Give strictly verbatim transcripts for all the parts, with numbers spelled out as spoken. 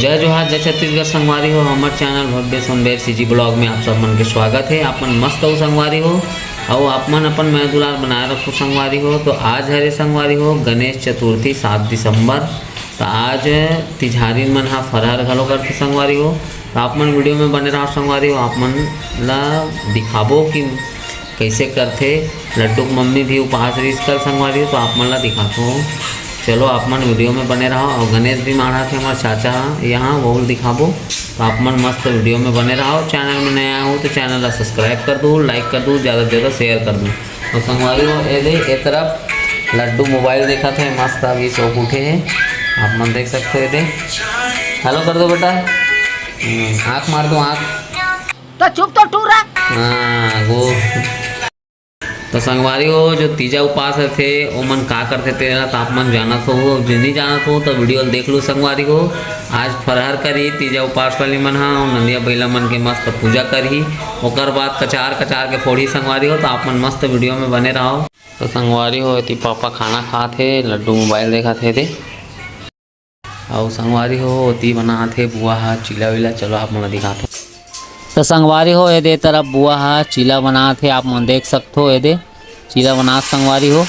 जय जोहार, जय छत्तीसगढ़ संगवारी हो। हमर चैनल भव्य सोनबेर सीजी ब्लॉग में आप सब मन के स्वागत है। आप मन मस्त हो संगवारी हो, अउ आप मन अपन मया दुलार बनाए रखो संगवारी हो। तो आज हरे संगवारी हो गणेश चतुर्थी, सात दिसंबर। तो आज तिजहारिन मन ह फरहर घलो करथे संगवारी हो। तो आप मन वीडियो में बने रहो संगवारी हो, आप मन ला दिखाबो कि कैसे करथे। लड्डू के मम्मी भी उपास रहिस कल संगवारी हो, तो आप मन ला दिखाथो। चलो आप मन वीडियो में बने रहो। और गणेश भी माढ़ा थे हमर चाचा यहाँ, वो दिखाबो। तो आप मन मस्त वीडियो में बने रहो। चैनल में नया हो तो चैनल ला सब्सक्राइब कर दो, लाइक कर दो, ज़्यादा से ज़्यादा शेयर कर दो। तो संगवारी हो, ये दे, ये तरफ लड्डू मोबाइल देखत हे, मस्त अभी सो के उठे हे। आप मन देख सकते हो, ये दे, हेलो कर दो बेटा, हम्म, आँख मार दो, आँख। तो चुप तो टूरा। हाँ, वो। तो संगवारी हो, जो तीजा उपास रथे, ओमन का करथे तेला तो आप मन जानत हो, जो नहीं जानत हो तो वीडियो ल देख लो संगवारी हो। आज फरहर करही तीजा उपास वाली मन हा, अउ नंदिया बइला मन के मस्त पूजा करही, ओकर बाद कचार कचार के फोड़ही संगवारी हो। तो आप मन मस्त वीडियो में बने रहो। तो संगवारी हो, एती पापा खाना खात हे, लड्डू मोबाइल देखत हे दे। अउ संगवारी हो, ओती बनात हे बुआ ह चीला वीला। चलो आप मन ला दिखात हो। तो संगवारी हो, ये दे तरफ बुआ ह चीला बनात हे, आप मन देख सकत हो। ये दे चीला बनात संगवारी हो,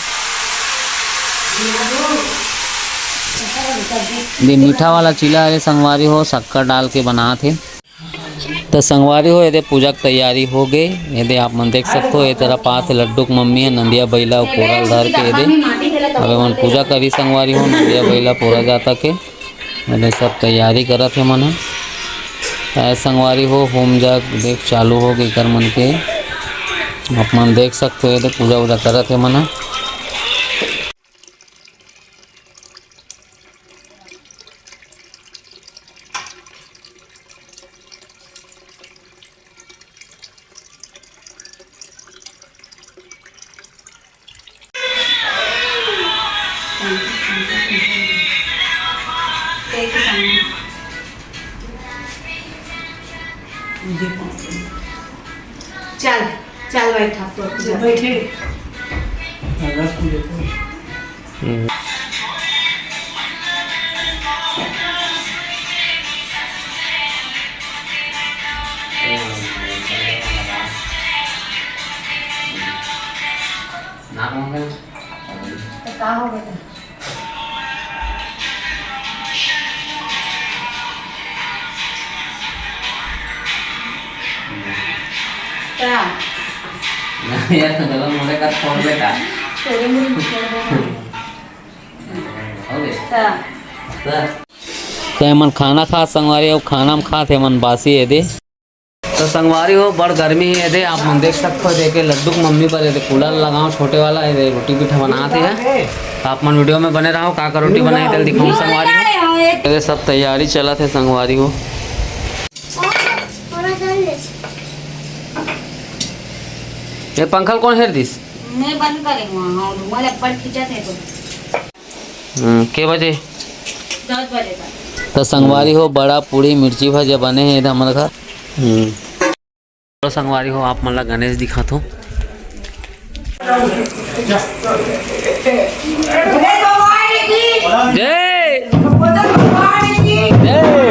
ये मीठा वाला चीला हरे संगवारी हो, शक्कर डाल के बनात हे। तो संगवारी हो, ये दे पूजा के तैयारी हो गे। ये दे आप मन देख सकत हो, ये तरफ आत हे लड्डू के मम्मी ह, नंदिया बइला अउ कोरा ल धर के। ये दे अब एमन पूजा करही संगवारी हो, नंदिया बइला पोरा जाता के। ये दे सब तैयारी करत हे मन ह। तो संगवारी हो, होम जग देख चालू हो गे एकर मन के, आप मन देख सकत हो। ये दे पूजा वूजा करत हे मन ह। चल, चल बैठा, तो बैठे। हम्म। तो का हो गया? का? नहीं यार, तो गलत मोड़े का फोड़ ले का? छोड़े मुझे छोड़ दो। हो गया? का? का? तो एमन खाना खात संगवारी, अउ खाना में खात हे एमन बासी, ये दे। तो संगवारी हो, बड़ गर्मी हे, ये दे आप मन देख सकते हो, देखे लड्डू के मम्मी बर ये दे कूलर लगाओ छोटे वाला, ये दे रोटी पीठा बनात हे। तो आप मन वीडियो में बने रहो, का का रोटी बनाए तेल दिखाऊं संगवारी हो। ये दे सब तैयारी चलत हे संगवारी हो। ये पंखा ल कोन हेर दिस? मैं बंद करे हुआ हूँ, धुआं लपड़ खींचत हे तो। हम्म, के बजे? दस बजे तक। तो संगवारी हो, बड़ा पूड़ी मिर्ची भजिया बने हे इधर हमर घर। हम्म। तो संगवारी हो, आप मन ला गणेश दिखात हो। जय। जय।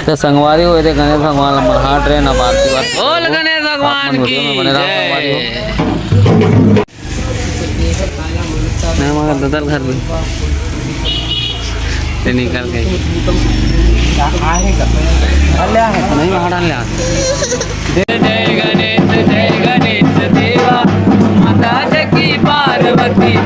तो संगवारी हो, ये दे गणेश भगवान ला मरहाट रे ना बार की बात। बोल गणेश भगवान की जय। नहीं, मगर ददल घर भी। ते निकल गई। नहीं, वहाँ डाल ले। जय गणेश, जय गणेश देवा, माता जकी पार्वती।